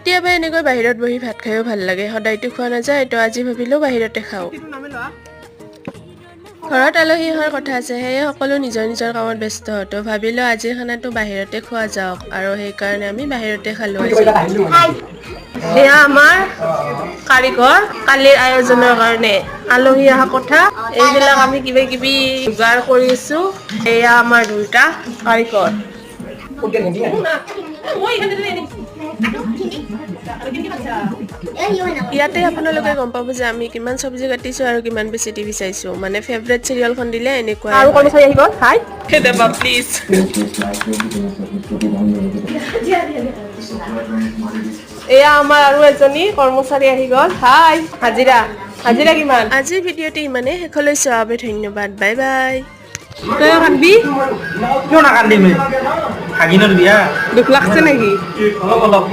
কেতিয়াবা এনেকৈ বাহিৰত বহি ভাত খায়ো ভাল লাগে। সদায়তো খোৱা নাযায়, তো আজি ভাবিলোঁ বাহিৰতে খাওঁ। ঘৰত আলহী অহাৰ কথা আছে, সেয়ে সকলো নিজৰ নিজৰ কামত ব্যস্ত। তো ভাবিলোঁ আজিৰ খানাটো বাহিৰতে খোৱা যাওক আৰু সেইকাৰণে আমি বাহিৰতে খালোঁ আজি। এয়া আমাৰ কাৰিকৰ। কালিৰ আয়োজনৰ কাৰণে, আলহী অহা কথা, এইবিলাক আমি কিবা কিবি যোগাৰ কৰি আছো। এয়া আমাৰ দুয়োটা কাৰিকৰ। ইয়াতে আপোনালোকে গম পাব যে আমি কিমান চব্জি কাটিছো আৰু কিমান বেছি টিভি চাইছো। মানে ফেভৰেট চিৰিয়েলখন দিলে এনেকুৱা। আৰু কৰ্মচাৰী আহি গ'ল, হাই। দেবা প্লিজ। এয়া আমাৰ আৰু এজনী কৰ্মচাৰী আহি গ'ল, হাই। হাজিৰা, হাজিৰা কিমান? আজিৰ ভিডিঅ'টো ইমানেই। শেষলৈ চোৱাৰ বাবে ধন্যবাদ। Bye bye. তই কান্দিবি? কিয় নাকান্দিম? ভাগিনৰ বিয়া। দুখ লাগছে নেকি? অলপ অলপ।